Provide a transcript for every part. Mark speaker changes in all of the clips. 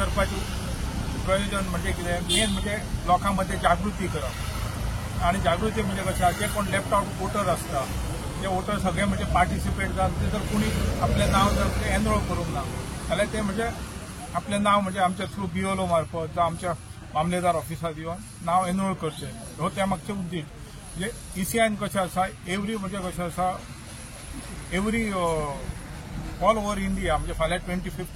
Speaker 1: करपाचें प्रयोजन म्हणजे कितें, मेन म्हणजे लोकां मदें जागृती करप. आनी जागृती म्हणजे कशें आसा, जे कोण लेफ्ट आवट वोटर आसता ते वोटर सगळे म्हणजे पार्टिसिपेट जावन ते जर कोणी आपलें नांव जर एनरोल करूंक ना जाल्यार ते म्हणजे आपलें नांव म्हणजे आमच्या थ्रू बीएलओ मार्फत जावं आमच्या मामलेदार ऑफिसात येवन नांव एनरोल करचें, हो त्या मागचें उद्दिश्ट. म्हणजे ईसीआयन कशें आसा एवरी म्हणजे कशें आसा एवरी ऑल ओव्हर इंडिया म्हणजे फाल्यां 25th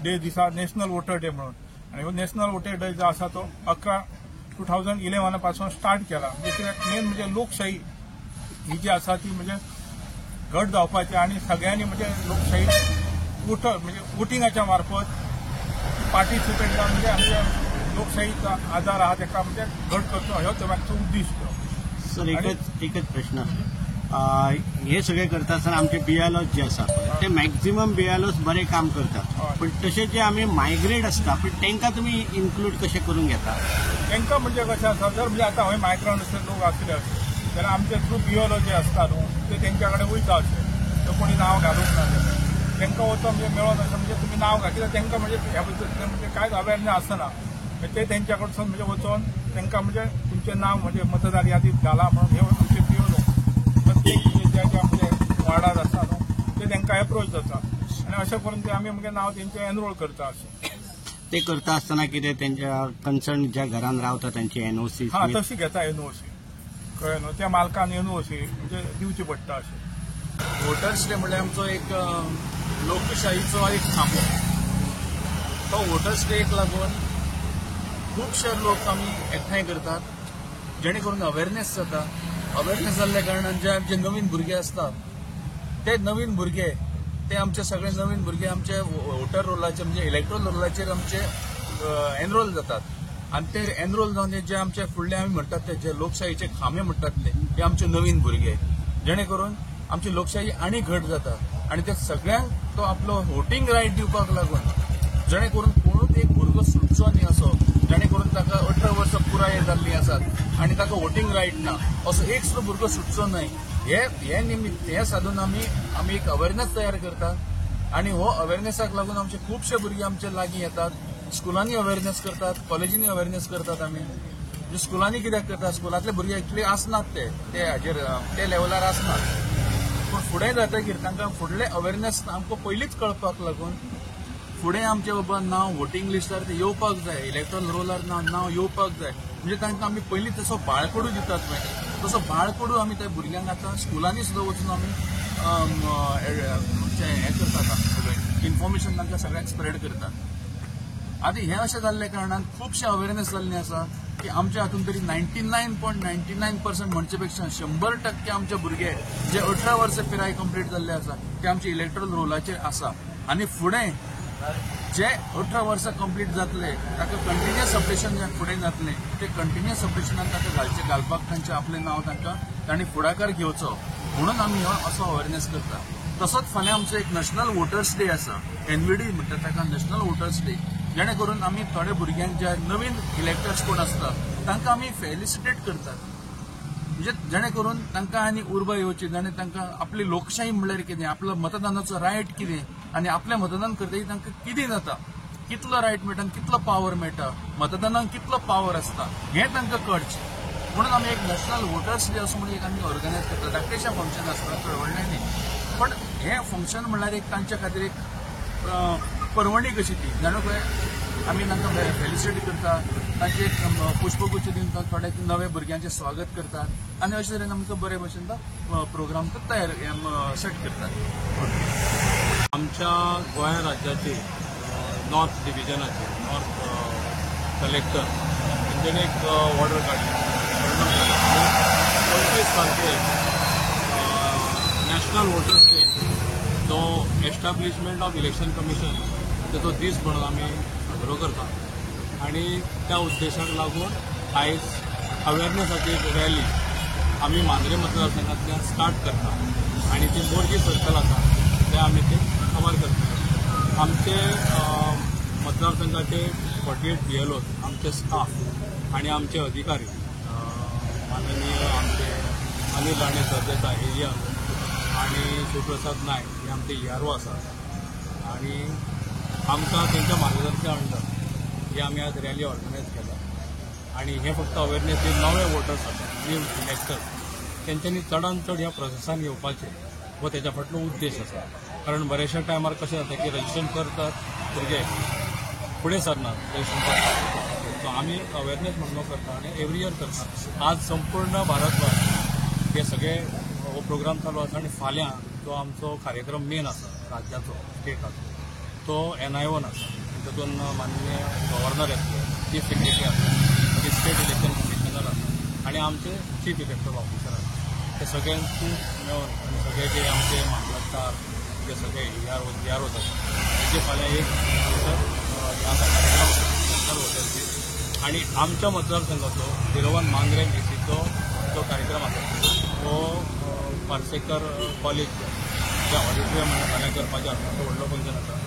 Speaker 1: day दिसा नॅशनल वोटर डे म्हणून, आनी हो नॅशनल वोटर डे जो आसा तो 11/2011 पासून स्टार्ट केला. म्हणजे मेन म्हणजे लोकशाही ही जी आसा ती म्हणजे घट जावपाची आनी सगळ्यांनी म्हणजे लोकशाही वोटर म्हणजे वोटिंगाच्या मार्फत पार्टिसिपेट जावन म्हणजे आमच्या लोकशाहीचा आधार आहा तेका म्हणजे घट करचो, हो ते मागचो उद्दिश्ट.
Speaker 2: सर, एकच प्रश्न, हे सगळे करता आसतना आमचे बीएलओस जे आसा ते मॅक्झिमम बीएलओस बरे काम करतात, पण तशें जे आमी मायग्रेट आसता पण तांकां तुमी इन्क्लूड कशें करून घेता?
Speaker 1: तांकां म्हणजे कशें आसा, जर म्हणजे आतां हय मायग्रंट लोक आसले अशे जाल्यार आमचे थ्रू बीएलओ जे आसता न्हू ते तेंच्या कडेन वयता अशे, ते कोणी नांव घालूंक ना तांकां वचोन म्हणजे मेळोन अशें म्हणजे तुमी नांव घातल्यार तांकां म्हणजे ह्या बद्दल म्हणजे कांयच अवेरनेस आसना, ते तेंच्या कडसून म्हणजे वचोन तांकां म्हणजे तुमचें नांव म्हणजे मतदार यादीत घाला म्हणून हे आमचे बीएलओ प्रत्येक ज्या ज्या म्हणजे वार्डार आसा न्हू ते तांकां एप्रोच जाता आनी अशें करून ते आमी म्हणजे नांव तेंचें एनरोल करता. अशें
Speaker 2: ते करता आसतना कितें तेंच्या कन्सर्न ज्या घरान रावता तांची एनओसी?
Speaker 1: हा, तशी घेता एनओसी, कळ्ळें न्हू, त्या मालकान एनओसी म्हणजे दिवची पडटा. अशें
Speaker 3: वोटर्स डे म्हणल्यार आमचो एक लोकशाहीचो एक खांबो. तो वोटर्स डेक लागून खुबशे लोक आमी एकठांय करतात जेणे करून अवेरनेस जाता. अवेरनेस जाल्ल्या कारणान जे आमचे नवीन भुरगे आसतात ते नवीन भुरगे ते आमचे सगळे नवीन भुरगे आमचे वोटर रोलाचेर म्हणजे इलेक्ट्रोल रोलाचेर आमचे एनरोल जातात आनी ते एनरोल जावन जे आमचे फुडले आमी म्हणटात ते जे लोकशाहीचे खांबे म्हणटात ते आमचे नवीन भुरगे, जेणे करून आमची लोकशाही आनी घट जाता आनी ते सगळ्यांक तो आपलो वोटींग रायट दिवपाक लागून जेणे करून कोणूच एक भुरगो सुटचो न्ही असो, जेणे करून ताका 18 वर्सां पुराय जाल्लीं आसात आनी ताका वोटींग रायट ना असो एक सुद्दां भुरगो सुटचो न्हय, हे निमित्त हे साधून आमी एक अवेरनेस तयार करता आनी हो अवेरनेसाक लागून आमचे खुबशे भुरगे आमचे लागीं येतात. स्कुलांनी अवेरनेस करतात, कॉलेजींनी अवेरनेस करतात. आमी म्हणजे स्कुलांनी कित्याक करतात, स्कुलांतले भुरगे एक्चुअली आसनात ते ते हाजेर ते लेवलार आसनात, पूण फुडें जातकीर तांकां फुडले अवेरनेस आमकां पयलींच कळपाक लागून फुडें आमचें बाबा नांव वोटींग लिस्टार ते येवपाक जाय, इलेक्ट्रॉल रोलार नांव येवपाक जाय, म्हणजे तांकां आमी पयलीं तसो बाळकडू दितात पळय तसो बाळकडू आमी त्या भुरग्यांक आतां स्कुलांनी सुद्दां वचून आमी हें करतात, सगळें इन्फॉर्मेशन तांकां सगळ्यांक स्प्रेड करतात. आतां हें अशें जाल्ल्या कारणान खुबशें अवेरनेस जाल्लें आसा की आमच्या हातून तरी 99.99% म्हणचे पेक्षा 100% आमचे भुरगे जे 18 वर्सां पिराय कंप्लीट जाल्ले आसा ते आमचे इलेक्ट्रॉल रोलाचेर आसा आनी फुडें जे 18 वर्सां कंप्लीट जातले ताका कंटिन्युअस अपडेशन जे फुडें जातलें ते कंटिन्युअस अपडेशनान ताका घालपाक तांचें आपलें नांव तांकां तांणी फुडाकार घेवचो म्हणून आमी हो असो अवेरनेस करता. तसोच फाल्यां आमचो एक नॅशनल वोटर्स डे आसा, एनव्हीडी म्हणटा ताका, नॅशनल वोटर्स डे, जेणे करून आमी थोडे भुरग्यांक जे नवीन इलेक्टर्स कोण आसता तांकां आमी फेलिसिटेट करतात, म्हणजे जेणे करून तांकां आनी उर्बा येवची, जेणे तांकां आपली लोकशाही म्हणल्यार कितें, आपलो मतदानाचो रायट कितें आनी आपलें मतदान करतकीर तांकां कितें जाता, कितलो रायट मेळटा आनी कितलो पावर मेळटा, मतदानाक कितलो पावर आसता हें तांकां कळचें म्हणून आमी एक नॅशनल वोटर्स डे असो म्हणून एक आमी ऑर्गनायज करतात. धाकटेशें फंक्शन आसता, चड व्हडलें न्ही, पण हें फंक्शन म्हणल्यार एक तांच्या खातीर एक पर्वणी कशी ती, जाणू पळय आमी तांकां फेलिसिटेट करता, तांचे एक पुष्पगुच्छ दिवन थोडे नवे भुरग्यांचें स्वागत करतात आनी अशे तरेन आमकां बरे भशेन तो प्रोग्राम तो तयार सेट करतात.
Speaker 4: आमच्या गोंय राज्याचे नॉर्थ डिविजनाचे नॉर्थ कलेक्टर तेंच्यांनी एक ऑर्डर काडली, 25 तारखेक नॅशनल वोटर्स डे जो एस्टाब्लिशमेंट ऑफ इलेक्शन कमिशन तेचो दीस म्हणून आमी साजरो करता आनी त्या उद्देशाक लागून आयज अवेरनेसाची एक रॅली आमी मांद्रे मतदारसंघांतल्यान स्टार्ट करता आनी ती मोरजी सर्कल आसा ते आमी ते कवर करता. आमचे मतदारसंघाचे 48 BLO, आमचे स्टाफ आनी आमचे अधिकारी माननीय आमचे अनिल राणे सर जे आसा एरिया आनी शिवप्रसाद नायक हे आमचे ERO आसात आनी आमकां तेंच्या मार्गदर्शना अंडर ही आमी आज रॅली ऑर्गनायज केल्या आनी हे फक्त अवेरनेस जे नवे वोटर्स आसा, न्यू इलेक्टर्स, तेंच्यांनी चडान चड ह्या प्रोसेसान येवपाचें हो तेच्या फाटलो उद्देश आसा. कारण बऱ्याचशा टायमार कशें जाता की रजिस्ट्रेशन करतात भुरगे फुडें सरनात रजिस्ट्रेशन करतात. सो आमी अवेरनेस म्हणून करता आनी एवरी इयर करता. आज संपूर्ण भारतभर हे सगळे हो प्रोग्राम चालू आसा आनी फाल्यां जो आमचो कार्यक्रम मेन आसा राज्याचो, स्टेटाचो, तो NIOन आसा. तातूंत माननीय गव्हर्नर येतले, चीफ सेक्रेटरी आसा, मागीर स्टेट इलेक्शन कमिशनर आसा आनी आमचे चीफ इलेक्टोरल ऑफिसर आसा. ते सगळ्यांची मेळून आनी सगळे जे आमचे मामलतदार, जे सगळे ERO GRO आसा तेजे फाल्यां एक आसा कार्यक्रम सेंट्रल हॉटेलचेर. आनी आमच्या मतदारसंघाचो 01 मांद्रें एसीचो जो कार्यक्रम आसा तो पार्सेकर कॉलेज ज्या ऑडिटोरियम फाल्यां करपाचें आसा, तो व्हडलो फंक्शन आसा.